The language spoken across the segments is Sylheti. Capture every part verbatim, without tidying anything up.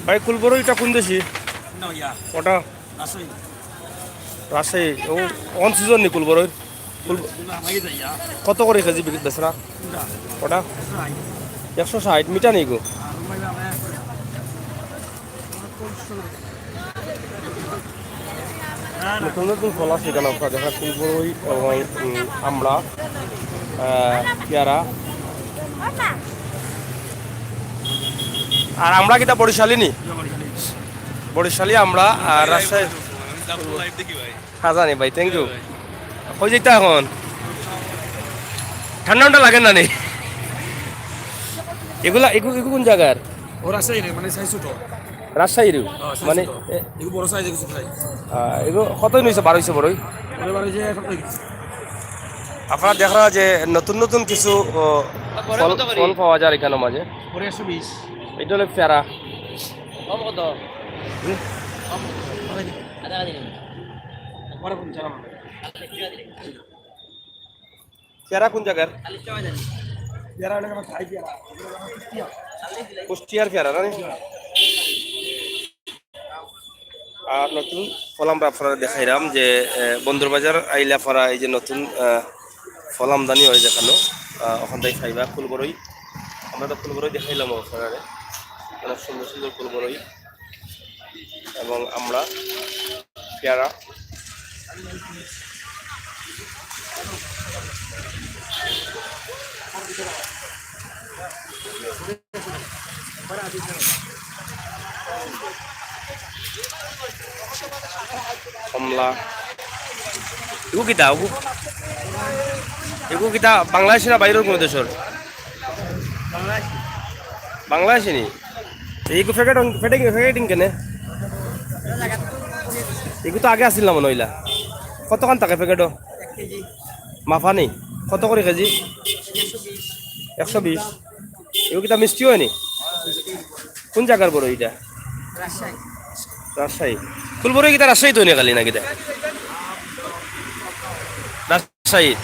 ভাই, কুলবরইটা কোন দেশি? ওটা রাজশাহী। ও, অন সিজন নি কুলবরইর? কত করি কেজি বিক-, বেচরা? ওটা একশো ষাট। মিঠা নি গো? নতুন নতুন ফল আছে এখানো, আপনারা দেখরা, কুলবরই এবং, উম, আমড়া, আহ, পেয়ারা। আর আমড়া কিতা বরিশালি নি? বরিশালি আমড়া আর রাজশাহী। হ্যাঁ, জানি ভাই, thank you। কই যাইতা এখন? ঠান্ডা ঠান্ডা লাগে না নি? এগুলা, এগু-, এগু কোন জাগার? ও রাজশাহী রে, মানে size ছোট। রাজশাহীর? হ্যাঁ, size মানে, ছোট। এ- এগু বড় size, এগু ছোট size। আহ, এগু কত দিন হইছে, বার হইছে বড়ই? বড়ই বার হইছে এক সপ্তাহ হইছে। আপনারা দেখরা যে নতুন নতুন কিছু, ও, ফল, ফল পাওয়া যায় এখানো মাঝে। পরে একশো বিশ। এটা হলো পেয়ারা। কম কত? হুম? কম কত? আধা কেজি নিন। একবারে কম ছাড়া হবে। পেয়ারা কোন জাগার? পেয়ারা হলো আমার থাই পেয়ারা। কুষ্টিয়ার পেয়ারা না নি? আর নতুন ফল আমরা আপনারারে দেখাইরাম যে, এ, বন্দরবাজার আইলে আপনারা এই যে নতুন, এ, ফল আমদানি হয় যেখানো, এ, ওখান থেকে খাইবা কুলবরই। আমরা তো কুলবরই দেখাইলাম আপনারারে, অনেক সুন্দর সুন্দর কুলবরই এবং আমড়া, পেয়ারা। কমলা। এগু কিতা? এগু, এগু কিতা বাংলাদেশি না বাইরের কোনো দেশের? বাংলাদেশি নি? এগু প্যাকেট, প্যাকেটিং, প্যাকেটিং কেনে? এগু তো আগে আসিল না মনে অইলা। কতখান থাকে প্যাকেটও? মাফা নি? কত করি কেজি? একশো বিশ। এগু কিতা মিষ্টি হয় নি? কোন জাগার বড়ই ইটা? রাজশাহী। রাজশাহী। কুলবরই কিতা রাজশাহী তো নি খালি না কিতা? রাজশাহী।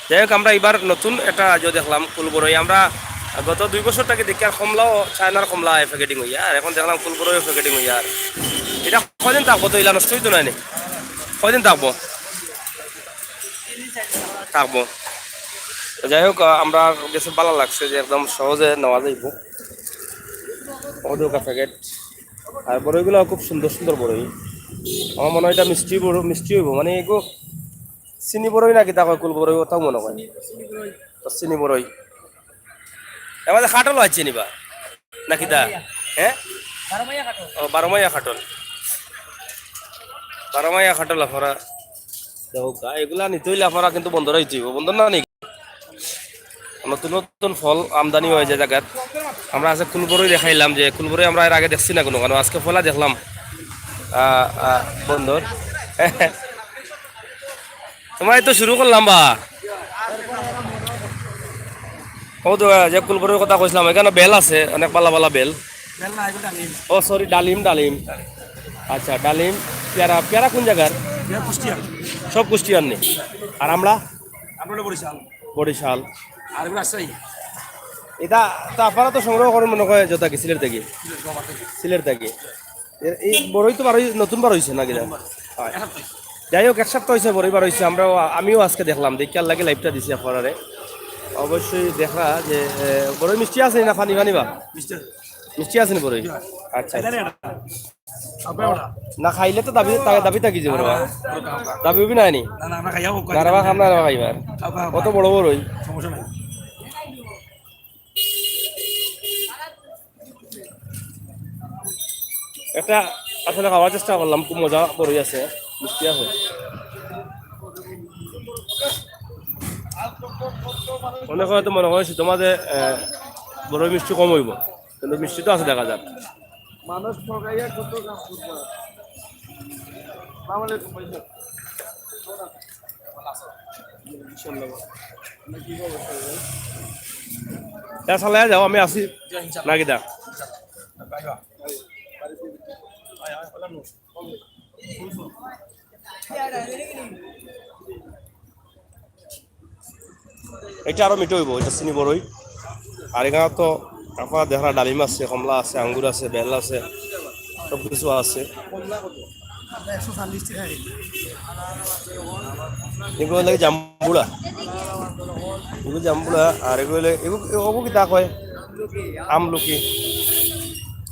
যাই হোক, আমরা এবার নতুন একটা আজও দেখলাম কুলবরই। আমরা গত দুই বছর থাকি দেখি আর কমলাও, চায়নার কমলা প্যাকেটিং হইয়া, আর এখন দেখলাম কুলবরইও প্যাকেটিং হইয়া। আর এটা কয়দিন থাকবো তো, ইলা নষ্ট হইতো না নি? কয়দিন থাকবো? থাকবো। তো যাই হোক, আহ, আমরা গেছে ভালা লাগছে যে একদম সহজে নেওয়া যাইব। অদুকা প্যাকেট। আর বড়ইগুলো খুব সুন্দর সুন্দর বড়ই। আমার মনে হয় এটা মিষ্টি বড়, মিষ্টি হইব। মানে এগু চিনি বড়ই নাকি তা কয়, কুল বড়ই, ওটাও মনে হয়। তো চিনি বড়ই। এবার কাঠল আছে নিবা? না কিতা? হ্যাঁ? বারো মাইয়া কাঠল। ও, বারো মাইয়া কাঠল। বারো মাইয়া কাঠল আপনারা দেখো গা, এগুলা নিতে হইলে আপনারা কিন্তু বন্দর আইতে হইব। বন্দর না নি? নতুন নতুন ফল আমদানি হয় যে জাগাত। আমরা আছে কুলবরই দেখাইলাম, যে কুলবরই আমরা এর আগে দেখছি না কোনো, কারণ আজকে পয়লা দেখলাম। আহ, আহ, বন্দর। তোমার এই তো শুরু করলাম বা। ও তো, আহ, যে কুলবরইর কথা কইছিলাম, এখানো বেল আছে, অনেক ভালা ভালা বেল। বেল না, এগু ডালিম। ও, sorry, ডালিম, ডালিম। আচ্ছা, ডালিম, পেয়ারা, পেয়ারা কোন জাগার? পেয়ারা কুষ্টিয়ার। সব কুষ্টিয়ার নি? আর আমড়া? আমড়া হলো বরিশাল। বরিশাল। আর এগু রাজশাহী। এটা তো আপনারা তো সংগ্রহ করেন মনে হয় যথা কি সিলেট থাকি? সিলেট, গোয়াবাড়ি থাকি। সিলেট থাকি। এর, এই বড়ই তো বার হই-, নতুন বার হইছে নাকি? নতুন বার। হয়। এক সপ্তাহ। যাই হোক, এক সপ্তাহ হইছে বড়ই বার হইছে, আমরাও, আমিও আজকে দেখলাম, দেখি আর লাগে live টা দিছি আপনারারে। অবশ্যই দেখরা যে, এ, বড়ই মিষ্টি আছে না পানি পানি বা? মিষ্টি আছে। মিষ্টি আছে নি বড়ই? জি। আচ্ছা, এটা আচ্ছা। না, এটা। আপনার ওটা। না খাইলে তো দাবি, তা-, দাবি থাকি যাবো রে বা। না, না, ওটা খাও, খাও। দাবি হবি না নি? না, না, আমরা খাইয়া হোক, না রে বা, খাইয়া খাম না রে বা খাইবার। খাও, খাও, কত খাও। বড় বড়ই। সমস্যা নাই। একটা আসলে খাওয়ার চেষ্টা করলাম, খুব মজা বড়ই আছে, মিষ্টি আছে। অনেকে হয়তো মনে করে শীতর মাঝে, আহ, বড়ই মিষ্টি কম হইব, কিন্তু মিষ্টি তো আছে দেখা যাক। মানুষ ঠকাইয়া কত কাম করতে হয়। আসসালামু আলাইকুম ভাই সাহেব। যা চালাইয়া যাও, আমি আছি। নাকি দা? এটা আরো মিঠা হইব, এটা চিনি বড়ই। আর এখানে তো আপনারা দেখরা ডালিম আছে, কমলা আছে, আঙ্গুর আছে, বেল আছে, সব কিছু আছে। একশো চল্লিশ টাকা কেজি। এগুলো লাগে জাম্বুড়া, এগুলো জাম্বুড়া। আর এগুলো হলে এগুলো, এগুলো কিতা কয়? আমলকি।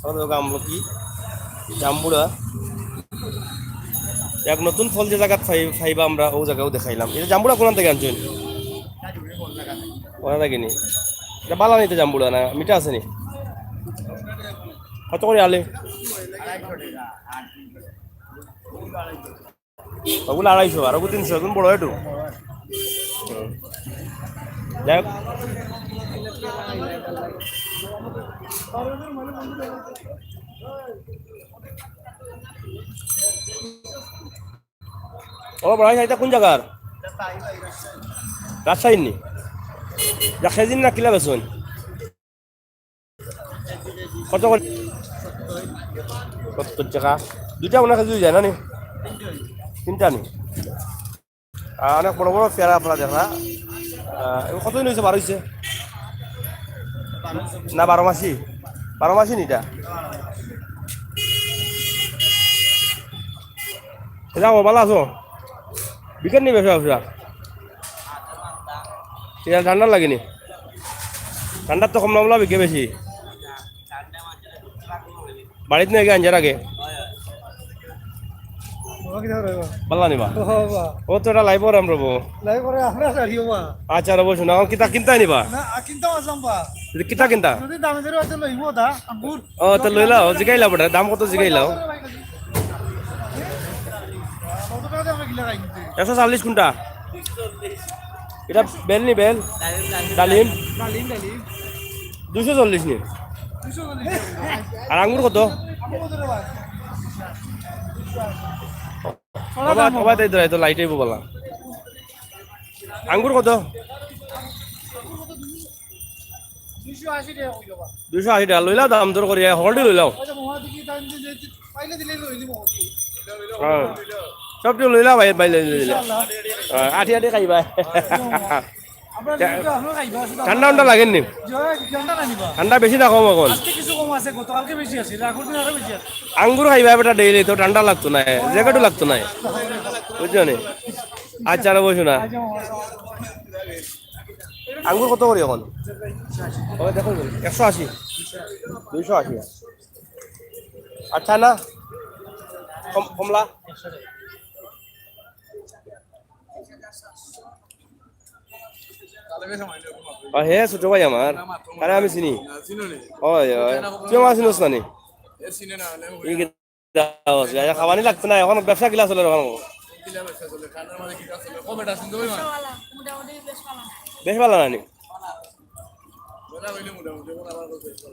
আমাদের ওকে আমলকি, জাম্বুড়া। এক নতুন ফল যে জায়গাত পাই-, পাইবা আমরা, ও জায়গাও দেখাইলাম। এটা জাম্বুড়া কোন থেকে আনছেন? ওখান থেকে নি? এটা বালা নিতে জাম্বুড়া না, মিঠা আছে নি? কত করে আলে? ওগুলো আড়াইশো, আর ওগুলো তিনশো, একদম বড় একটু। হুম। যাই হোক। ও বড় ভাই, এটা কোন জায়গার? রাজশাহীর নি? যা খেয়ে দিন না, কিলা বেসন? কত করে? সত্তর টাকা। দুইটা মনে হয় খেজুর যায় না নি? তিনটা নি? আহ, অনেক বড় বড় পেয়ারা আপনারা দেখা। আহ, এগুলো কতদিন হয়েছে বার হয়েছে? না, বারো মাসি। বারো মাসি নি এটা? এটা ও ভালো আছো? বিকেট নি ব্যবসা ব্যবসা? এটা ঠান্ডা লাগেনি? ঠান্ডার তো কমলা মমলা বিকে বেশি। বাড়িত নিয়ে গিয়ে আনজার আগে। বালা নিবা? ও তো এটা লাইভ ওর আমরা বো। লাইভ করে আমরা ছাড়িও বা। আচ্ছা, আর বসুন, এখন কিতা কিনতা নিবা? না, আর কিনতাম আসলাম বা। যদি কিতা কিনতা? যদি দামে ধরে হয়তো লইবো দা, আঙ্গুর। ও, তো লইলাও, জিগাইলাও বেটা, দাম কত জিগাইলাও? কত টাকা দিয়ে আমরা কিলা খাই কিন্তু? একশো চল্লিশ কোনটা? এটা বেল নি বেল? ডালিম? ডালিম, ডালিম। দুইশো চল্লিশ নি? দুইশো চল্লিশ। আর আঙ্গুর কত? আঙ্গুর কত রে ভাই? বাবা, বাবা, তাই ধরে, তো লাইট আইবো বলা। আঙ্গুর কত? দুইশো আশি টাকা কইলো বা। দুইশো আশি টাকা লইলা, দাম দর করিয়া, হলডি লইলাও। আচ্ছা, মহাদি কি দাম দিয়ে দিতে পাইলে দিলে লই নিবো। হ্যাঁ। সব কিছু লইলা ভাই, ভাই লইলা। ইনশাআল্লাহ। হ্যাঁ, আটি আটি খাইবা। আমরা যেহেতু আমরা খাইবা, শুধু ঠান্ডা উন্ডা লাগেন নি? যে হয়, ঠান্ডা না নিবা? ঠান্ডা বেশি না কম এখন? আজকে কিছু কম আছে, গতকালকে বেশি আছে, এটা আগের দিন আরো বেশি আছে। আঙ্গুর খাইবা বেটা ডেইলি, তো ঠান্ডা লাগতো না, জ্যাকেটও লাগতো না। বুঝছো নি? আচ্ছা, আর বসো না। আচ্ছা, মামা। আঙ্গুর কত করি এখন? ওই দেখো, একশো আশি, দুইশো আশি। আচ্ছা না, কম-, কমলা। ও, হে ছোট ভাই আমার, তারে আমি চিনি। ওই, ওই, তুই আমার চিনস না নি? ই কি দাও, খাওয়ানি লাগতো না, এখন ব্যবসা কিলা চলে এখন? বেশ ভালা নানি?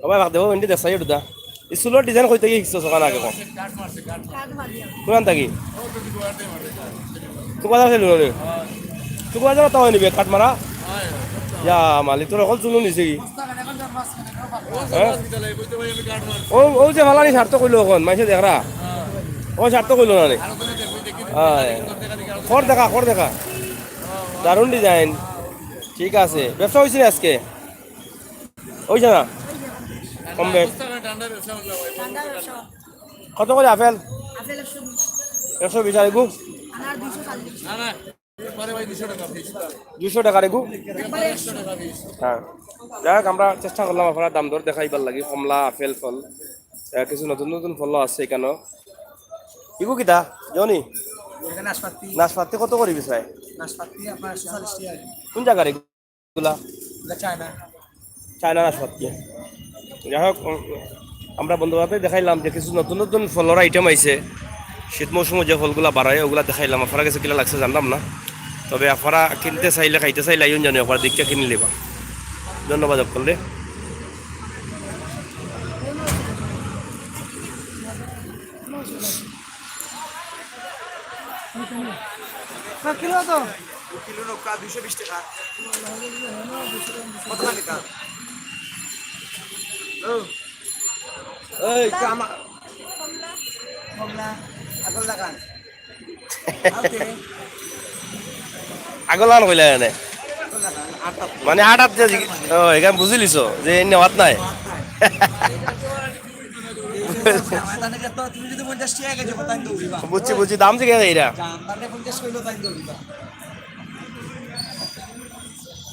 ও ভাই, ভাগ দেবো, এমনি দেখ, সাইড দা। স্কুলের ডিজাইন কইতে গিয়ে শিখছো সকাল আগে কম? কোন থাকি? তুই বাজার খেলি রে? তুই বাজার তো হয়নি বে, কাঠ মারা? ইয়া মালিক, তোর অকল চুলু নিছে কি? হ্যাঁ? ও, ও যে ফালানি সার্থক কইলো এখন, মাইসে দেখরা। ও সার্থক কইলো না রে। হ্যাঁ। খর দেখা, খর দেখা। দারুণ ডিজাইন। ঠিক আছে। ব্যবসা হইছে না আজকে? হইছে না? কম বেশ। ঠান্ডা ব্যবসা। কত করে আপেল? আপেল একশো বিশ। একশো বিশ আর এগু? আনার দুইশো চল্লিশ। না, না। দুইশো টাকা রেগু? হ্যাঁ। যাই হোক, আমরা চেষ্টা করলাম আপনারা দাম দর দেখাইবার লাগি, কমলা, আপেল, ফল, আহ, কিছু নতুন নতুন ফল আছে এখানো। ইগু কিতা, জনি? এটা নাশপাতি। নাশপাতি কত করি বিছায়? নাশপাতি আপনার একশো চল্লিশ টাকা। কোন জায়গার এগুলা? এটা চায়না। চায়না নাশপাতি। যাই হোক, উম, আমরা বন্ধু বান্ধব দেখাইলাম যে কিছু নতুন নতুন ফলর আইটেম আইছে। শীত মৌসুমে যে ফলগুলা বাড়ায়, ওগুলা দেখাইলাম। আপনারা কাছে কিলা লাগছে জানলাম না, তবে আপনারা কিনতে চাইলে, খাইতে চাইলে, আইন জানি আপনারা দেখে কিনে নিবা। ধন্যবাদ সকলরে। কিলো তো? কিলো নৌকা দুইশো বিশ টাকা। কত টাকা নিতা? এই, তো আমার কমলা, আগল লাগান। আগল লাগান কইলা এনে। আগল লাগান, আট আট। মানে আট আট যে, ও, এখানে বুঝিলিছো যে এনে নেওয়াত নাই। তুমি যদি পঞ্চাশ টাকা কেজি, তাই তো উঠবা। বুঝছি, বুঝছি, দাম জিজ্ঞাসা এরা। দাম তাহলে পঞ্চাশ কিলো, তাই তো উঠবা।